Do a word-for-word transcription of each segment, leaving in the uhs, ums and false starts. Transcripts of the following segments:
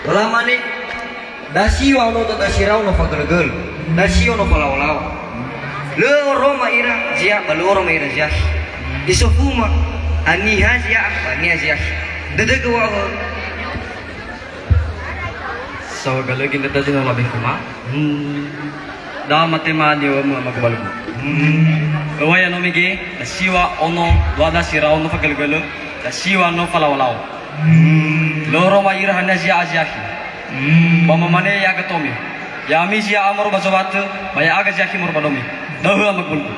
Lamane, "Dasiwa ono dasi raono fagölö-gölö, dasiwa ono falao-lao. Lö oroma ira zi'a ba lö oroma ira ziahi. Isofuma, haniha zi'a ba haniha ziahi. Dödögö wa'ohö." Saohagölö ginöta zi no labe khöma. Hmm. Da matema niŵa'ömö amagu balugu. Hmm. Öŵa'ö ya no mege, dasiwa ono, dua dasi raono fagölö-gölö, dasiwa no falao-lao. Hmm. Lö oroma ira haniha zi'a ziahi. Hmm. Ba mamane ya'aga tomi. Ya'ami zi'a moroi ba zowatö, ba ya'aga ziahi moroi ba domi. Da'ö amagu balugu.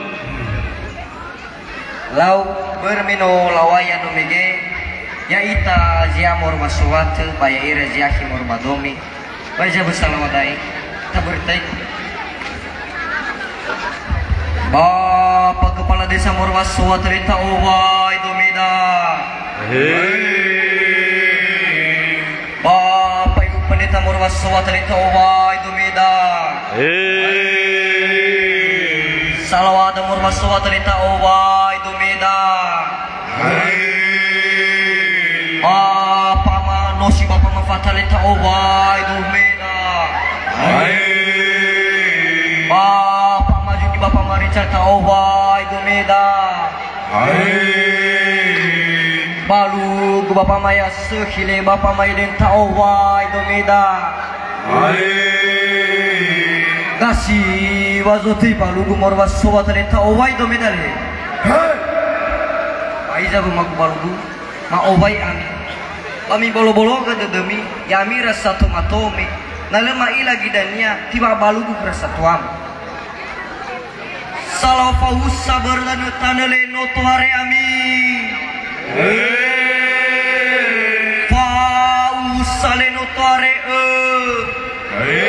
Lau, börö me no lawai ano mege, ya'ita zi'a moroi ba zowatö, ba ya'ira ziahi moroi ba domi. Ba eza bösa lawa da'e, tabörötai. Bapak Kepala Desa moroi ba zowatö le ta'owai domida. Hei. Bapak Ibu Pendeta moroi ba zowatö le ta'owai domida. Hei. Salawada moroi ba zowatö le ta'owai domida. Hei. Bapak Manosi, Bapak Mafata le ta'owai domida. Hei. Bapak Majuni, Bapak Marica ta'owai domida. Hei. Balugu Bapak Maya Sökhi le Bapak Maiden ta'owai domida. Hei. Dasiwa zotö balugu moroi ba zowatö le ta'owai domida le. Hei. Ba eza wömagu balugu, ma'owai ami. Ba mibolo-bologö dödömi, ya'ami ira satua matome. Na lö ma'ila gidania, tiwa balugu khöra satuamu. Salao fa'usa börö danö tanö le no tohare ami. He. Fa'usa le no tohare ö. He.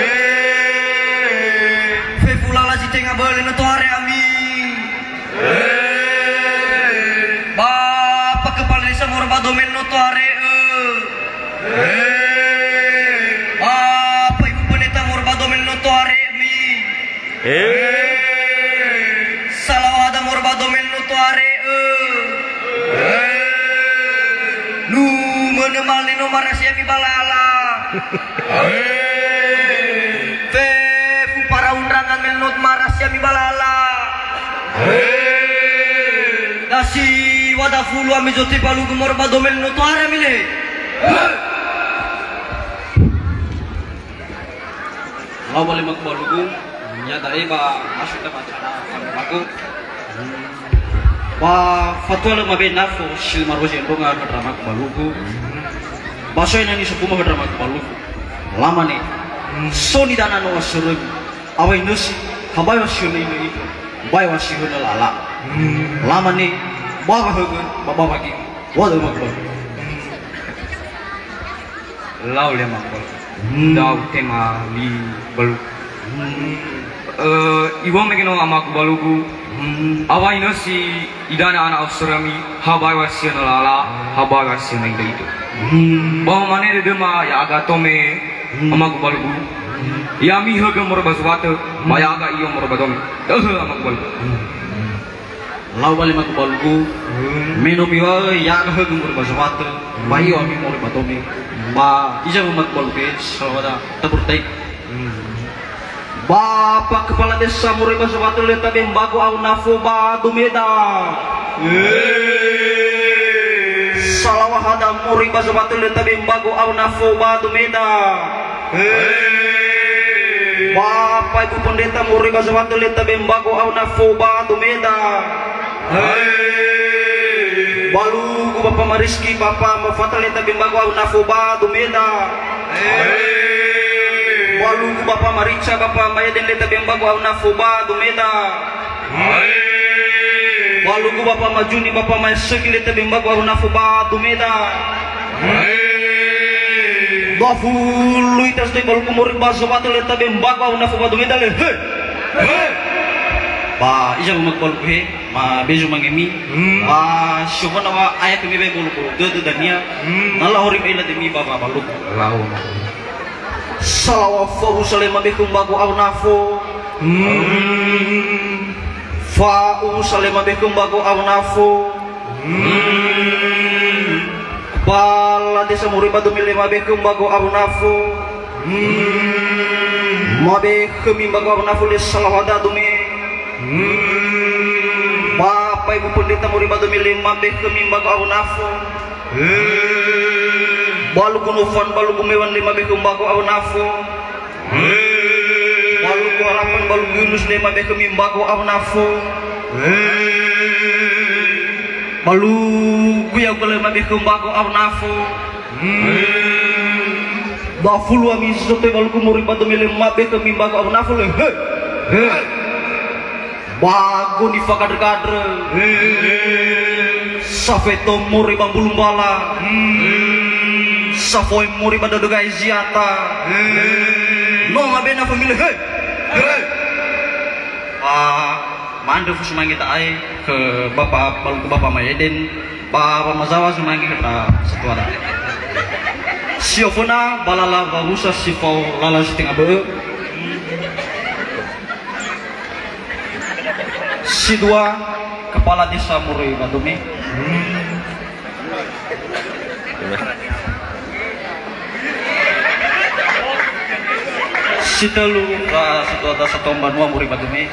Fefu lala zi tenga bö'ö le no tohare ami. He. Bapak Kepala Desa moroi ba dome le no tohare ö. He. Bapak Ibu Pendeta moroi ba dome le no tohare ami. He. Salawada moroi ba dome le no tohare ö. He. Numönö mane no marasi ami ba lala. He. Fefu para undangan me no marasi ami ba lala. He. Dasiwa dafulu ami zotö balugu moroi ba dome le no tohare ami le. He. Lau bale magu balugu, ya da'e ba masuk ta bacara magu. Ba fatua lö mabe nafo si marozi endronga höndra magu balugu. Ba so ina ni sukuma höndra magu balugu. Lamane, so nidana no asörömi. Awai nösi, habai wa si hönö ino iko. Bai wa si hönö lala. Lamane, bawa högö, ba bawa gi. Wa lö magu balugu. Lau le magu balugu. Hmm. Da'ö tema li balugu. Hmm. Eh, iŵa'ö mege no amagu balugu. Hmm. Awai nösi idana ana asörömi, habai wa si hönö lala, habai wa si hönö ido-ido. Hmm. Ba mamane dödöma ya'aga tome, hmm, amagu balugu. Hmm. Ya'ami högö moroi ba zowatö, ba, hmm, ya'aga iyo moroi ba dome. Da'ö amagu balugu. Hmm. Lau bale magu balugu, hmm, me no miŵa'ö ya'aga högö moroi ba zowatö, hmm, ba iyo ami moroi ba dome. Ba eza wömagu balugu, salawada tabörötai. Hmm. Bapak Kepala Desa moroi ba zowatö le tabe mbago au nafo ba domeda. He. Salawada moroi ba zowatö le tabe mbago au nafo ba domeda. He. Bapak Ibu Pendeta moroi ba zowatö le tabe mbago au nafo ba domeda. He. Balugu Bapak Mariski, Bapak Mafata le tabe mbago au nafo ba domeda. He. Balugu Bapak Marica, Bapak Mayeden le tabe mbago au nafo ba domeda. He. Balugu Bapak Majuni, Bapak Maesögi le tabe mbago au nafo ba domeda. He. Dafulu ita stöi balugu moroi ba zowatö le tabe mbago au nafo ba domeda le. He. He. Ba eza wömagu balugu he, mabezu mangemi. Hmm. Ba sohona wa aya kemi be bolo-bolo dödö dania. Hmm. Na lahori ma'ila demi ba, ba balugu. Lau. Salawa fa'usa le mabe khö mbago au nafo. Hmm. Fa'usa le mabe khö mbago au nafo. Hmm. Kepala Desa moroi ba dome le mabe khö mbago awö nafo. Hmm. Mabe khömi mbago awö nafo le salawada dome. Hmm. Ba paegu pendeta moroi ba dome le mabe khömi mbago awö nafo. Hmm. Balugu nofan, balugu mewan le mabe khö mbago awö nafo. Balugu harapan, balugu Yunus le mabe khömi mbago awö nafo. Balugu yaugölö mabe khö mbago awö nafo. Dafulu ami si so toe balugu moroi ba dome le mabe khömi mbago awö nafo le. He. He. Bago nifagandrö-gandrö. Safeto moroi ba mbulu mbala. Safoe moroi ba dödö gae ziata. No mabe nafömi le, he. He. Ba, ma'andrö fusumange ta'ae khö Bapa, balugu Bapa Maeden, ba, ba mazawa sumange khö ndra satuada. Si oföna ba lala wawusa si fao lala si tenga bö'ö. Si dua, kepala desa moroi ba dome. Si tölu, ra satuada sato mbanua moroi ba dome.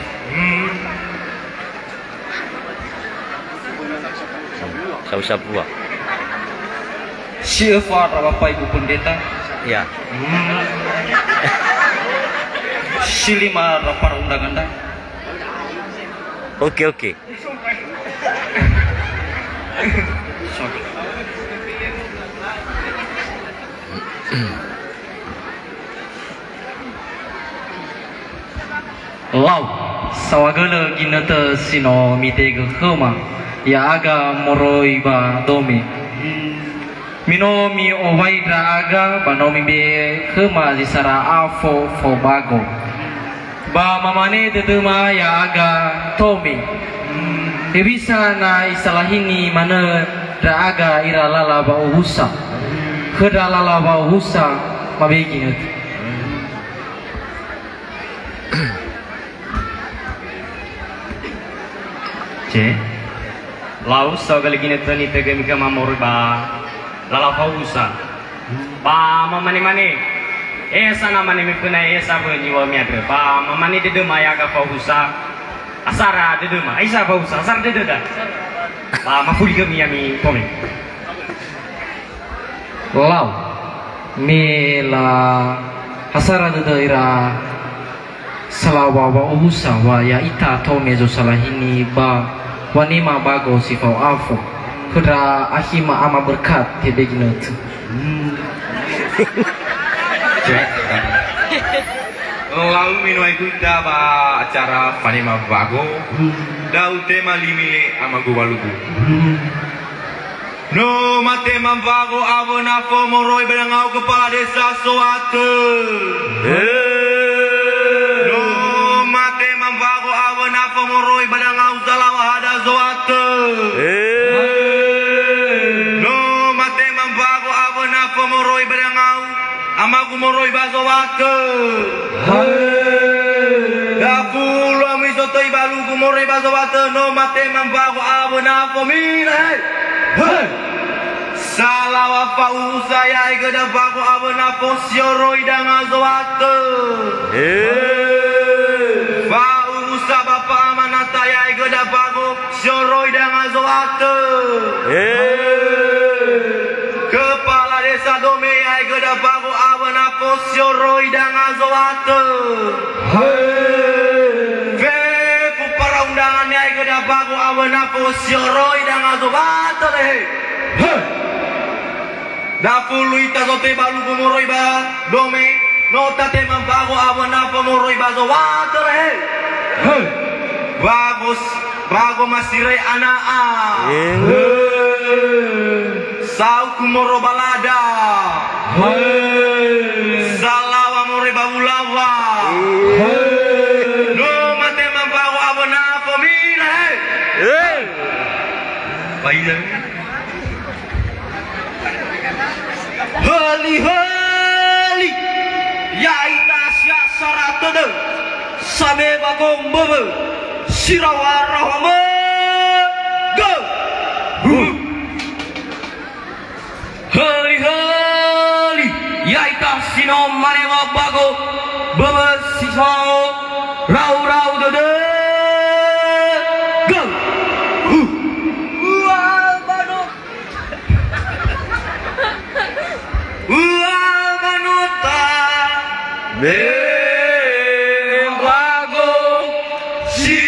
Sabu-sabua. Si öfa ra Bapa Ibu Pendeta. Ya. Hmm. Si lima ra para undangan da. Oke, oke. Sorry. Lau, saohagölö ginötö si no mitehegö khöma, ya'aga moroi ba dome. Me no mi'owai ndra'aga ba no mibe'e khöma zi sara afo fao bago. Ba mamane dödöma ya'aga tome. Hewisa na isalahini manö ndra'aga ira lala wa'owusa. Khö ndra lala wa'owusa mabe ginötö. Ce. Lau, saohagölö ginötö nitehegömi khöma moroi ba lala fa'owusa. Ba mamane-mane, esa na mane miföna esa böi niŵa'ömi andrö. Ba mamane dödöma ya'aga fa'owusa, asara dödöma. Aisa fa'owusa, asara dödöda. Ba mafuli khömi ya'ami tome. Lau, me la hasara dödö ira salawa wa'owusa wa ya'ita tome zosalahini ba wanema bago si fao afo. Khö ndra akhima ama berkat tebe ginötö. Hmm. Lau me no aeguda ba acara fanema bago. Hmm. Da'u tema limi le amagu walugu. Hmm. No matema mbago awö nafo moroi ba dangau kepala desa Zoatö. He. No matema mbago awö nafo moroi ba dangau zalaŵa hada Zoatö. He. No matema mbago awö nafo moroi ba dangau amagu moroi ba Zoatö. He. Dafulu ami so toe ibalugu moroi ba Zoatö, no matema mbago awö nafomi, he. He. Salaŵa fa'owusa ya'aga ndra'aga mbago awö nafo sioroi danga Zoatö. He. Fa'owusa ba fa'amanata ya'aga ndra'aga mbago sioroi danga Zoatö. He. Kepala desa dome ya'aga ndra'aga mbago awö nafo sioroi danga Zoatö. He. Fefu para undangan ya'aga ndra'aga mbago awö nafo sioroi danga Zoatö, he. He. Dafulu ita so toe ibalugu moroi ba dome, no tatema mbago awö nafo moroi ba Zoatö, he. He. Bagus, bago masiroi ana'a. He. Sauku moro ba lada. He. Salaŵa moroi ba wulaŵa. He. No matema mbago awö nafomi, he. He. Ba ina. Höli-höli, ya'ita si asara tödö, same ba gomböbö, si rawa-rawa mögö. Huh. Höli-höli. Ya'ita si no manewa bago, böbö si fao, rau-rau dödö, gö! Huh! Ua mano-, ua manota, me bago, si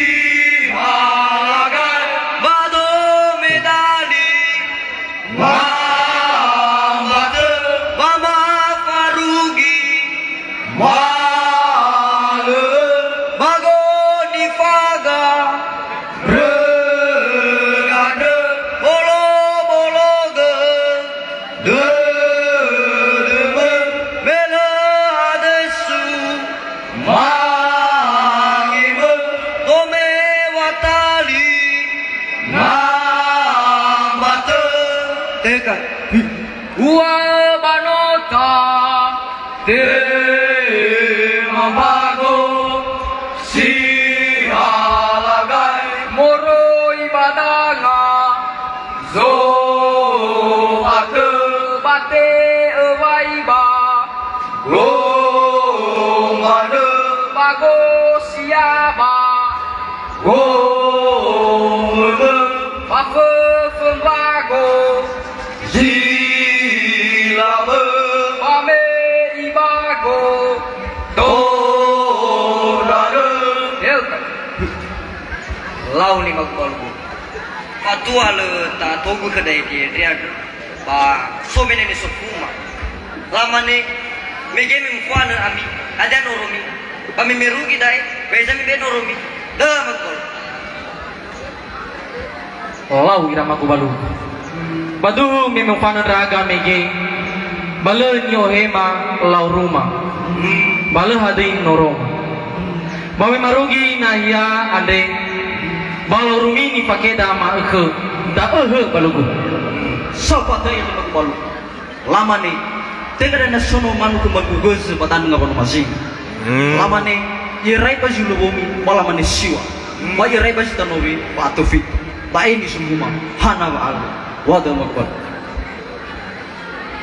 halagai, bado medali, Mambatö, mamafarugi, malö, bago nifaga, rögandrö, bolo-bologö, dödömö, me lö adesu, Mangimö, tome watali, nambatö. Teka. Ua banota, tema bago, si halagai. Moroi ba danga. Zo'atö. Bate'ö wai ba. Gombandrö. Bago siaba. Gomömö. Ba föfö mbago. Zilabö. Ba me ibago. Tondra'ö. Lau lima gumbalugu. Fatua lö ta'atogu khö da'e ndre andrö, ba so mene me sofuma. Lamane, "Mege me mufanö ami, hadia noromi? Ba me merugi da'e, ba heza mibe'e noromi?" Lö magubalu. Lau ira magubalu. Ba duhu me mufanö ndra'aga mege, ba lö ni'ohema lau ruma. Ba lö hadöi noroma. Ba me marugi nahia andre, ba lorumi nifakeda ma'ökhö, da'ö hö balugu. Sabatai lima gumbalu. Lamane, "Tenga dania sono manu khö mbalugu gözö ba danö ngawa no mazinga." Hmm. Lamane, "I'erai ba zuluwomi, ba lamane siwa. Hmm. Ba i'erai ba zitanowi, ba atö fitu. Da'e nisumuma, hana wa'alu." Wa da'ö magubalu.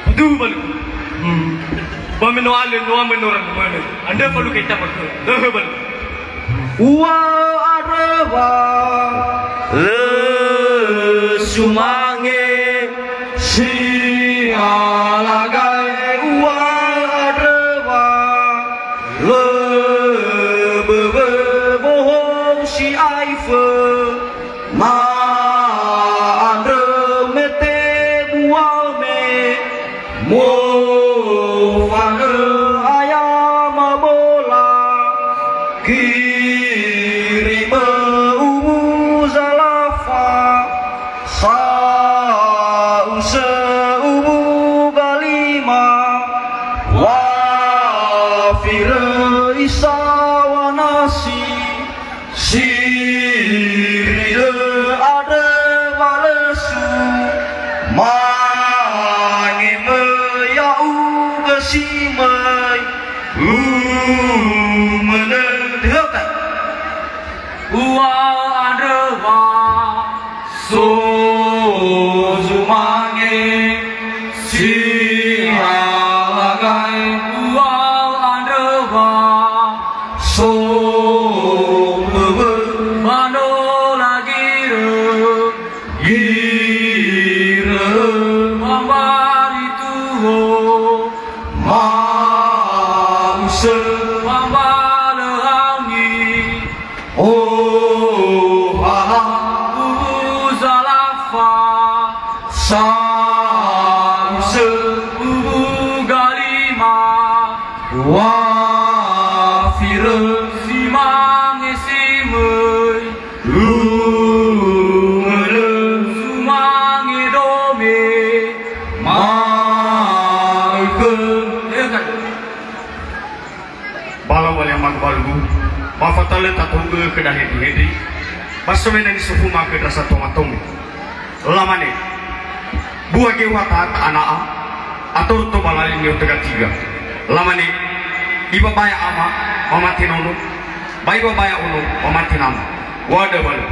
Aduh, balu. Hmm. Ba me no alö, no amö, no ragu manö. Andrö fa lukha ita makhö. Döhö, balu. Ua andrö wa. Lö sumange si halagai. Ua andrö wa. Lö böbö wohou si aifö. Na andrö me tebua'ö me mofanö ayama bola, kirimö uwu zalafa, sa'usö uwu galima, wafirö isa wanasi, Siri dö andrö wa lö su, mangimö ya'ugö si möi, umönö. Ua andrö wa so zumange si halagai. Ua andrö wa so böbö. Ba no lagirö. Girö. Ba mbali tuho. Ma'usö. Ba mbalö hangi. Ohala. Uwu zalafa. Sa'usö. Uwu galima. Wafirö. Si mange si möi. Umönö. Sumange dome. Ma'ökhö. Ba lau alö magubalu, ba fatua lö ta'atogö khö ndra hendri-hendri, ba so mene nisofuma khö ndra satua matome. Lamane, "Bua geu ha tahata ana'a, ato ro to ba lali ni'otöga tiga." Lamane, "Ibabaya ama, mamate nono, ba ibabaya ono, mamate nama." Wa dö balu.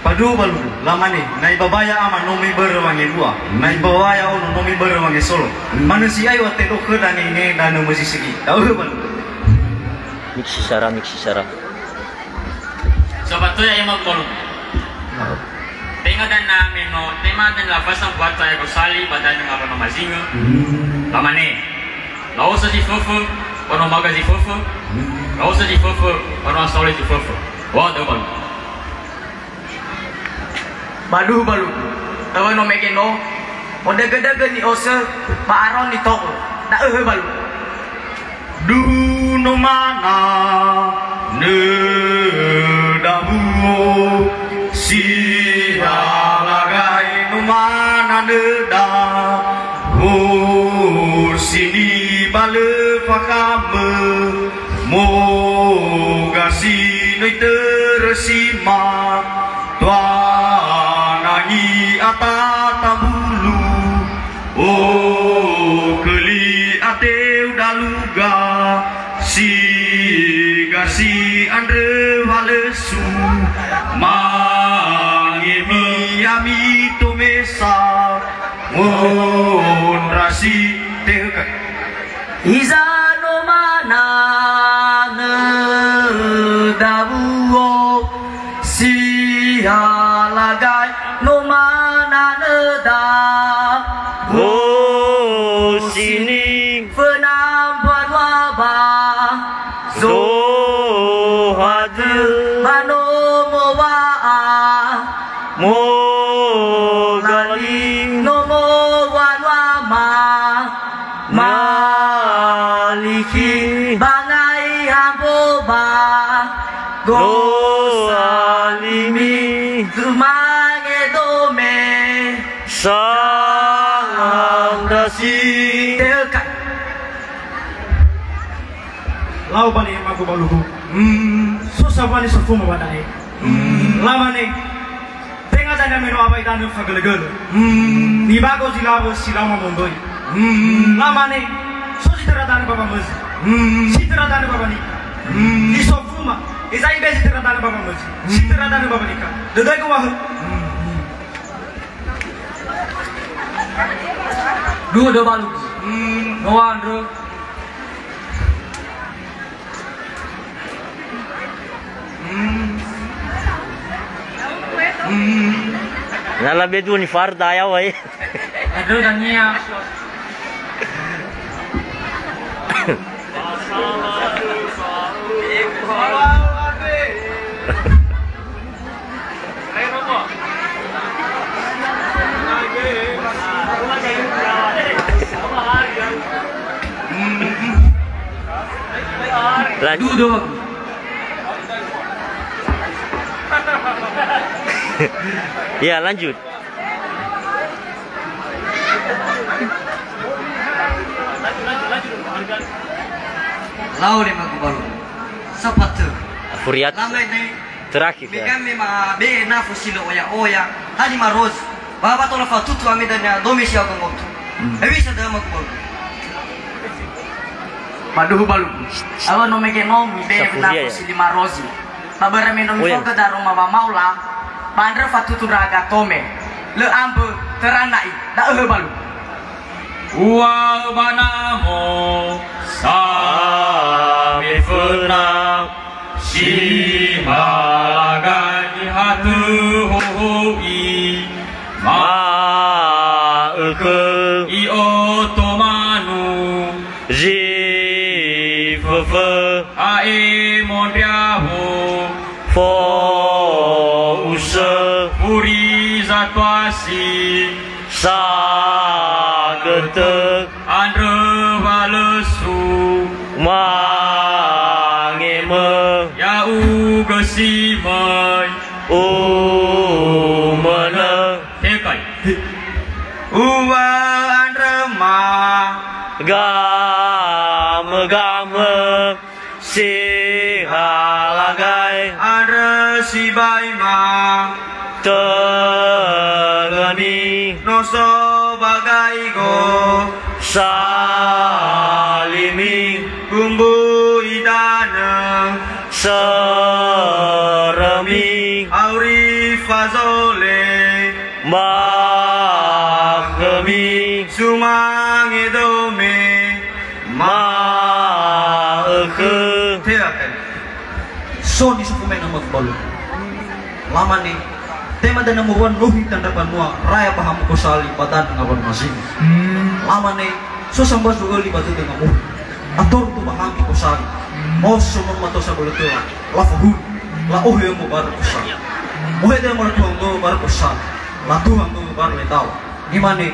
Ba duhu balugu, lamane, "Na ibabaya ama no mibörö wangebu'a, na ibabaya ono no mibörö wangesolo. Manö si'ai wa tedo khöda nene danö mözi sigi." Da'ö balugu. Miksi sara, miksi sara. Sobat toya ya malu. Tenga dana meno, tema dan lafasa buata ya gosali badan ngaba no mazinga. Lamane, "Laosa zi föfö, ono maga zi föfö. Laosa zi föfö, ono asole zi föfö." Wa da'ö balugu. Ba duhu balugu, öwö no mege no, modögödögö ni'osö, ba aro nito'ö, da'ö balugu. Duhu no mana nöda buo, si halagai no mana nöda, ho sini ba lö fakhamö, moga si no itörö si ma, toa nangi atata mbulu, oköli ateu daluga, si gasi andrö walösu, mangemi ami tomesa, ngondrasi tehöka. Hiza no mana nöda buo, si halagai no mana nöda. Ho sini föna mbanua ba zohatö, ba no mowa'a. Mogali. Nomo wanua ma. Maliki. Bangai hambo ba. Gosalimi. Zumange dome. Sandrasi. Teka. Lau bani emagu balugu. Hmm. So sabua ni sofuma ba da'e. Hmm. Lamane. Tenga dania meno awai danö fagölögölö. Hmm. Nibago zi lawö si lawö mamondoi. Hmm. Lamane. So zi töra danö ba wamözi. Hmm. Si töra danö ba wanika. Hmm. Ni sofuma. Eza ibe zi töra danö ba wamözi. Si töra danö ba wanika. Dödöi gö wahö. Hmm. Duhu dua balu. Hmm. No andrö. Hmm. Hmm. Na labe dua ni farda ya, wai. Aduh, Dania. Lanjut. Duduk. Ya, lanjut. Lau lima kubalu. Sapatu. Furiat. Lamai ni. Terakhir, ya. Megame ma be nafo si lö oya-oya. Hali marozi. Ba ba tola fatutu ame dania dome si aoga ngotu. Hmm. Hewisa da ma kubalu. Maduhu balu. Awa no mege no mi be nafo si lima rozi. Ba börö me no mifogö daroma wamaola, ba andrö fatutu ndra'aga tome. Lö ambö, töra na'i, da'ö balu. Uŵa'ö ba namo, same föna, si halagai hatö hoho'i, ma'ökhö i'oto manu, zi föfö. Ha'e mondriaho. Fo'usö. Furi zatuasi. Sagötö. Andrö walösu. Mangemö. Ya'ugö si möi. Umönö. Tekai. Uŵa'ö andrö ma. Gamögamö. Si halagai. Andrö sibai ma. Töngöni. No so ba gaigo. Salimi. Gumbu idanö. Sörömi. Auri fazo. Dome ma'ökhö. Tea, tea. So nisofuma ina magu balu. Lamane, tema dania morua nohi tandrabanua raya ba Hamu Gosali ba danö ngawanua mazini. Hmm. Lamane, so sambazu öli ba dödö ngamuhi. Ator tu ba Hamu Gosali. Hmm. Moso no mato sabölö töla. Lafohuli. La'ohe ömö barö Gosali. Mohe dania morua tuha ömö barö Gosali. Latuha ömö barö Ledawa. Imane,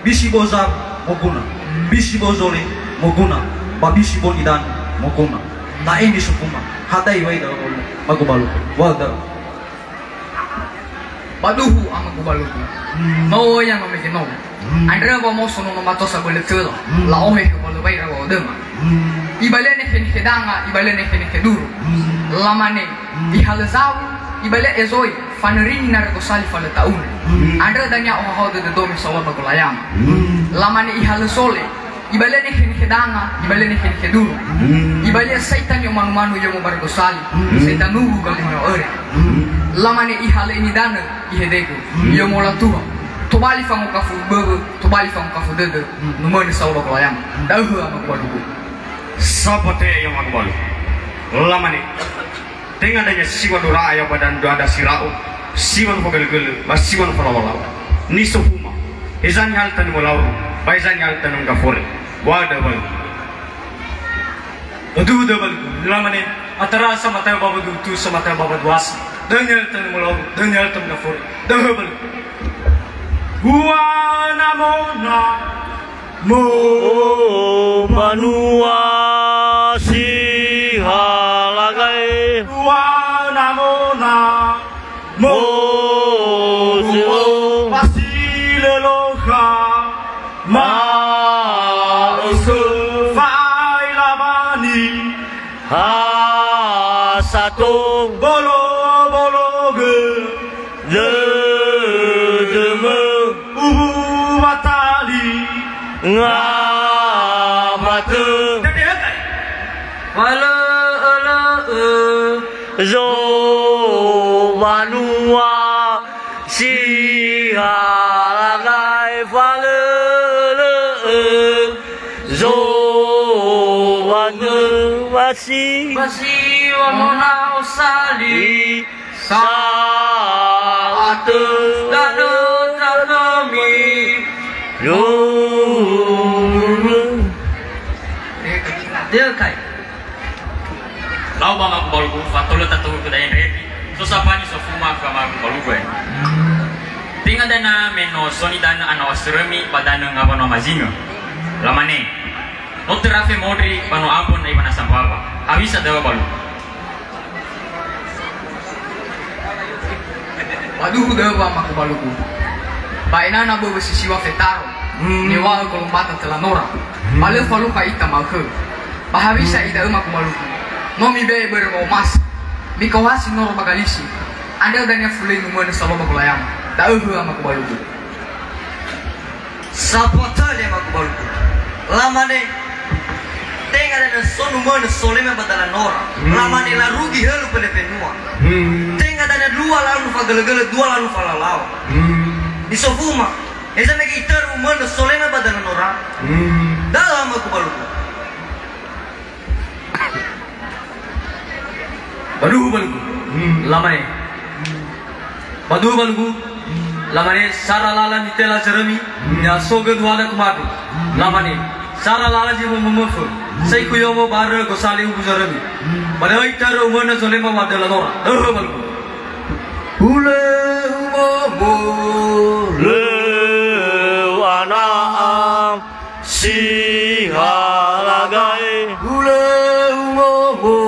bisi boza moguna, bisi bozole moguna, ba bisi boni danö moguna. Da'e nisofuma, hadia wai da'ö magu balu. Wada. Ba duhu amagu balugu. Hmm. No ya no mege no. Hmm. Andrö wa moso no mato sabölö töla. Hmm. La'ohe khö balö waira wa odöma. Hmm. Ibalö nekhe-nekhe danga, ibalö nekhe-nekhe duru. Hmm. Lamane, hmm, ihalö zawu, ibalö ezoi, fanörini narö Gosali falö ta'unö. Hmm. Andrö dania ohahau dödö dome saua ba golayama. Hmm. Lamane ihalö sole, ibalö nekhe-nekhe danga, ibalö nekhe-nekhe duru. Hmm. Ibalö saita ni'omanu-manu yomo barö Gosali, hmm, saita nuwu galima ere. Hmm. Lamane ihalö ini danö, ihedegu, hmm, yomo latuha. Tobali fangokafu böwö, tobali fangokafu dödö, hmm, numönö saua ba golayama. Hmm. Da'ö amagu balugu. Sabatea ya magu balu. Lamane. Tenga dania siwa dora aya ba danö dua dasi ra'o, siwa no fagölö-gölö, ba siwa no falawa-lawa. Nisofuma, heza nihalö tanö mölauru, ba heza nihalö tanö mgafore. Wa da'ö balu. Ba duhu da'ö balu. Lamane, atara samata'ö ba ba dutu, samata'ö ba ba duasi. Da'ö nihalö tanö mölauru, da'ö nihalö tanö mgafore. Da'ö balu. Hua na mona. Mo banua si halagai. Dua namona. Mo si lo. Pasi lö lokha. Ma'ökhö. Fa'aila bani. Ha sato. Bolo-bologö. Dödömö. Ubu batali. Ngamatö. Dede hekai. Falö'ölö'ö. Zowanua. Si halagai falö'ölö'ö. Zowanua si. Basi wamona osali. Sa'atö danö tatömi. Yo. Dökai. Lau ba magu balugu, fatolö tatohu kuda endreti. So sapani sofuma khö magu balugu, eh. Tenga dania me no so nidanö ana wasörömi ba danö ngawanua mazingö. Lamane. No töra femondri ba no ambö na iwanasa mbawa. Hewisa da'ö balu. Ba duhu da'ö wa magu balugu. Ba ena'ö na böwö si siwa fetaro. Hmm. Niŵa'ö golombata töla nora. Hmm. Ba lö falukha ita ma'ökhö. Ba hewisa, hmm, ida'ö magu balugu. No mibe'e börö wa'omasi. Mikaohasi noro ba galisi. Andrö dania fulö numönö saua ba golayama. Da'ö höö amagu balugu. Sapua töli amagu balugu. Lamane, tenga dania so numönö solema ba dala nora. Hmm. Lamane larugi hölö pele mbanua. Hmm. Tenga dania dua lalu fagölö-gölö, dua lalu falawa-lawa. Hmm. Isofuma, heza mege itörö umönö solema ba dala nora. Hmm. Da'ö amagu balugu. Ba duhu balugu. Hmm. Lamane. Ba duhu balugu. Lamane, sara lala nitela zörömi, hmm, ya so gödu hada kumadu. Hmm. Lamane, sara lala zi mumömöfö. Hmm. Sai kuyomo barö gosali ubu zörömi. Hmm. Ba da'ö itörö umönö zolema wa dala nora. Da'ö balugu. Hulö umomo. Lö ana'a. Si halagai. Hulö umomo.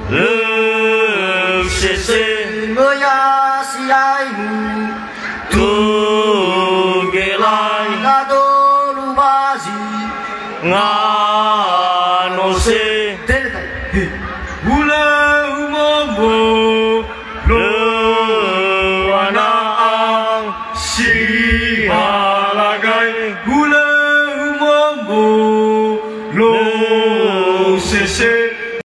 Lö sese. Möya si aimu. Tu